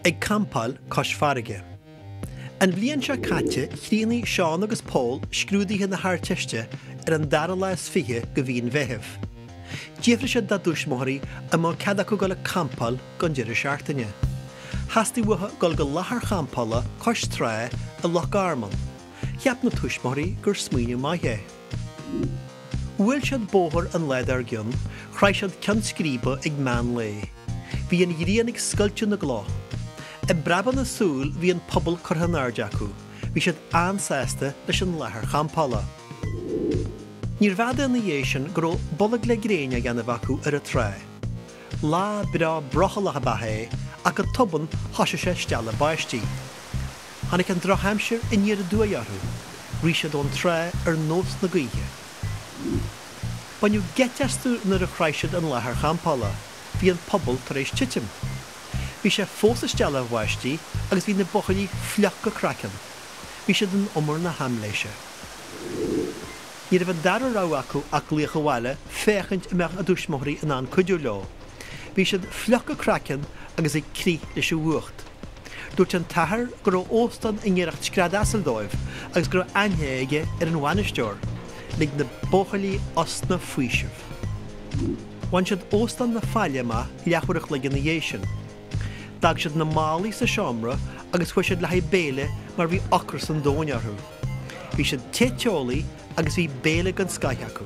Ag campáil cois farraige. An bhliain seo caite chríochnaigh Seán agus Pól scrúduithe na hArdteiste ar an dara lá is 20 de mhí an Mheithimh. D'fhiafraigh siad dá dtuismitheoirí an mbeadh cead acu dul ag campáil don deireadh seachtaine. Theastaigh uathu dul go láthair champála cois trá i Loch Garman. Cheap na tuismitheoirí gur smaoineamh maith é. Bhuail siad bóthar an lá dár gcionn, shroich siad ceann scríbe ag meán lae. Bhí an ghrian ag scoilteadh na gcloch. I bpreabadh na súl bhí an puball curtha in airde acu. Bhí siad an-sásta leis an láthair champála. Níorbh fhada ina dhiaidh sin go raibh bolg le gréin á dhéanamh acu ar an trá. Lá breá brothallach ab ea é ach go tobann thosaigh sé ag stealladh báistí. Tháinig an drochaimsir aniar aduaidh orthu. Rith siad ón trá ar nós na gaoithe. Baineadh geit astu nuair a shroich siad an láthair champála, bhí an puball tar éis titim. Bhí sé fós ag stealladh bháistí agus bhí na buachaillí fliuch go craiceann. Bhí siad in umar na haimléise. Ní raibh an dara rogha acu ach glaoch abhaile féachaint an mbeadh a dtuismitheoirí in ann cuidiú leo. Bhí siad fliuch go craiceann agus ag crith leis an bhfuacht. Dúirt an t-athair go raibh óstán i ngiorracht scread asail dóibh agus go raibh aithne aige ar an bhainisteoir. Lig na buachaillí osna faoisimh. Bhain siad Óstán na Faille amach leathuair a chloig ina dhiaidh sin. D'fhág siad na málaí sa seomra agus chuaigh siad le haghaidh béile mar bhí ocras an domhain orthu. Bhí siad te teolaí agus bhí béile den scoith acu.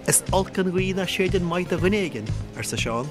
Is olc an ghaoth nach séideann maith do dhuine éigin, arsa Seán.